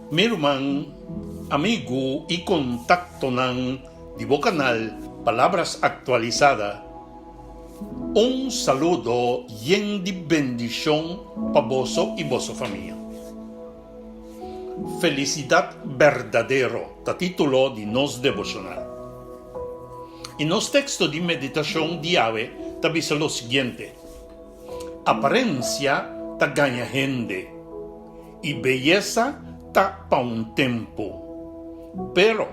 Mi ruman, amigu i kontaktonan di bo kanal Palabras Actualizada, un saludo yen di bendishon pa boso i boso famia. Felisidat berdadero ta titulo di nos deboshonal. I nos teksto di meditashon di awe ta bisa lo siguiente, Aparensia ta gaña hende, i beyesa ta pa un tempu. Pero,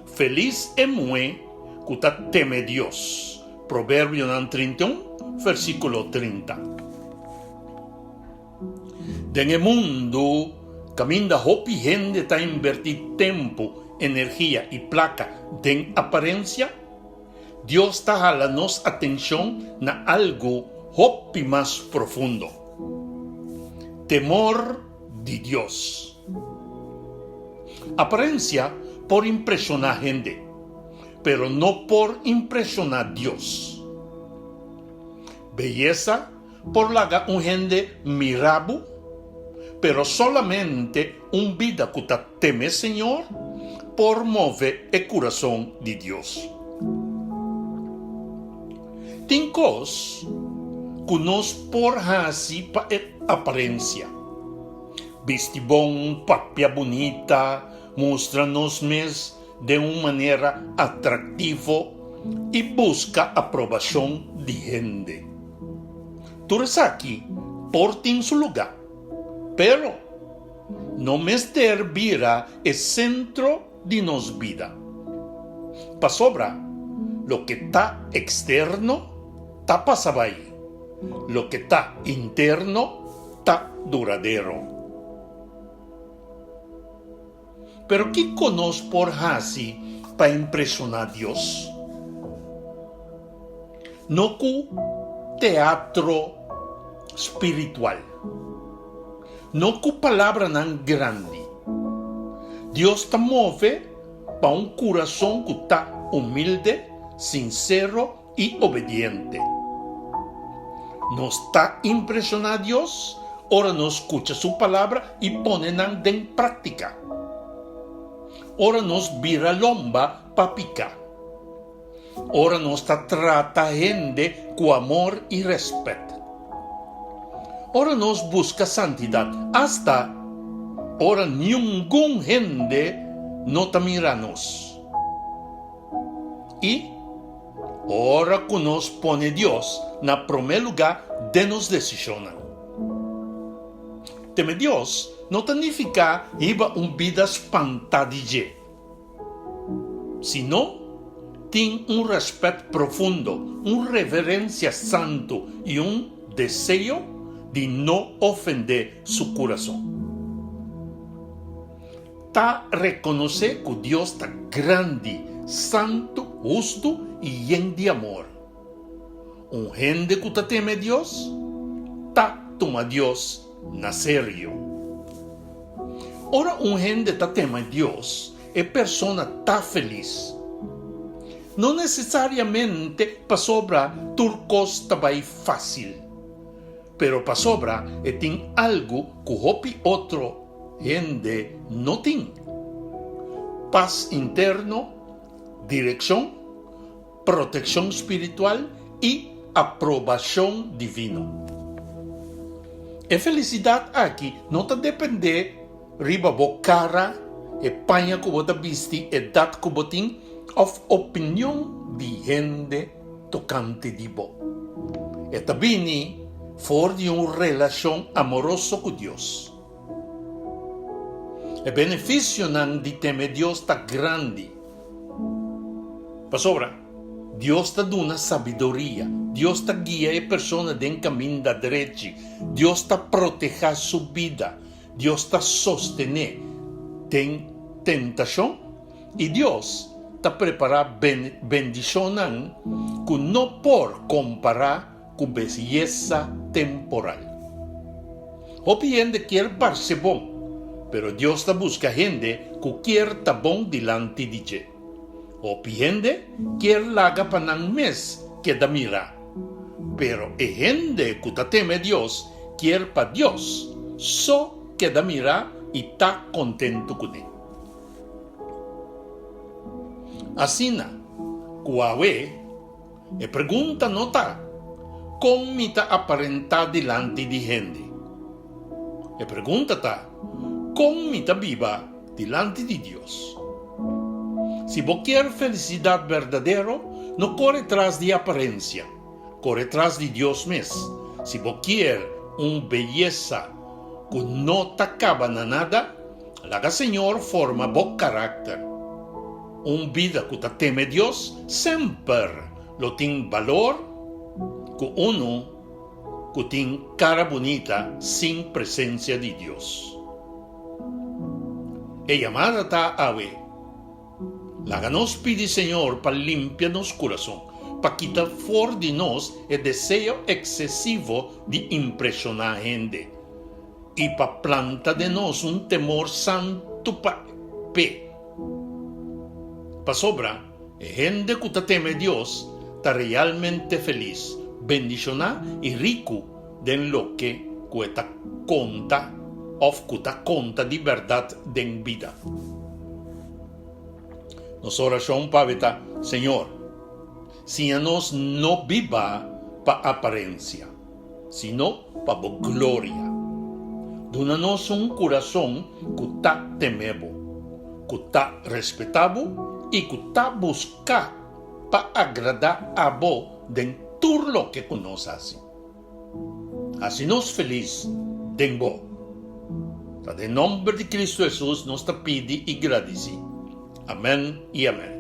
felis e muhé ku ta teme Dios. Proverbionan 31, versíkulo 30. Den e mundu kaminda hopi hende ta invertí tempu, energia i plaka den aparensia, Dios ta hala nos atenshon na algu hopi mas profundo, temor di Dios. Aparensia por impreshoná hende, pero no por impreshoná Dios. Beyesa por laga un hende mira bo, pero solamente un bida ku ta teme Señor por move e kurason di Dios. Tin kos ku nos por hasi pa e aparensia, bisti bon, papia bunita, mustra nos mes den un manera atraktivo i buska aprobashon di hende. Tur esaki por tin su lugá, pero no mester bira e sentro di nos bida. Pasobra loke ta eksterno ta pasa bai, loke ta interno ta duradero. Pero kiko nos por hasi pa impreshoná Dios? No ku teatro spiritual. No ku palabranan grandi. Dios ta move pa un kurason ku ta humilde, sinsero i obediente. Nos ta impreshoná Dios ora nos skucha su Palabra i pone nan den práktika. Ora nos bira lomba pa piká. Ora nos ta trata hende ku amor i rèspèt. Ora nos buska santidat, asta ora niungun hende no ta mira nos. I ora ku nos pone Dios na promé lugá den nos desishonnan. Teme Dios no ta nifiká hiba un bida spantá di dje, sino tin un rèspèt profundo, un reverensia santu i un deseo di no ofendé su kurason. Ta rekonosé ku Dios ta grandi, santu, hustu i yen di amor. Un hende ku ta teme Dios ta tuma Dios na serio. Ora un hende ta teme Dios, e persona ta felis. No nesesariamente pasobra tur kos ta bai fásil, pero pasobra e tin algu ku hopi otro hende no tin pas interno, direkshon, protekshon spiritual i aprobashon divino. E felisidat aki no ta dependé riba bo kara, e paña ku bo ta bisti, edat ku bo tin òf opinion di hende tokante di bo. E ta bini for di un relashon amoroso ku Dios. E benefisionan di teme Dios ta grandi. Pasobra, Dios ta duna sabiduria, Dios ta guia e persona den kaminda drechi, Dios ta protehá su bida, Dios ta sostené den tentashon i Dios ta prepará bendishonnan ku no por kompará ku beyesa temporal. Hopi hende kier parse bon, pero Dios ta buska hende ku kier ta bon dilanti di dje. Hopi hende kier laga pa nan mes keda mira, pero e hende ku ta teme Dios kier pa Dios so keda mira. i ta kontentu kuné. Asina ku awe e pregunta no ta, Kon mi ta aparentá dilanti di hende? E pregunta ta, Kon mi ta biba dilanti di Dios? Si bo kier felisidat berdadero, no kore tras di aparensia, kore tras di Dios mes. Si bo kier un beyesa ku no ta kaba na nada, Laga Señor forma bo karakter. Un bida ku ta teme Dios semper lo tin balor ku unu ku tin kara bunita sin presensia di Dios. E yamada ta awe, Laga nos pidi Señor pa limpia nos kurason, pa kita for di nos e deseo eksesivo di impreshoná hende. I pa planta den nos un temor santu pa p'e. Pasobra e hende ku ta teme Dios ta realmente felis, bendishoná i riku den loke ku e ta konta òf ku ta konta di bèrdat den bida. Nos orashon p'awe ta, Señor, siña nos no biba pa aparensia. sino pa bo gloria. Duna nos un kurason ku ta teme bo, ku ta respetá bo i ku ta buska pa agradá abo den tur loke ku nos hasi. Hasi nos felis den bo. Ta den nomber di Kristu Hesus nos ta pidi i gradisí. Amèn i amèn.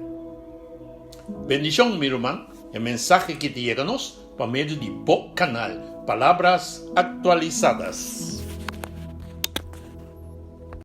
Bendishon, mi ruman, e mensahe ki ta yega nos Pa medio di bo kanal Palabras Actualizadas.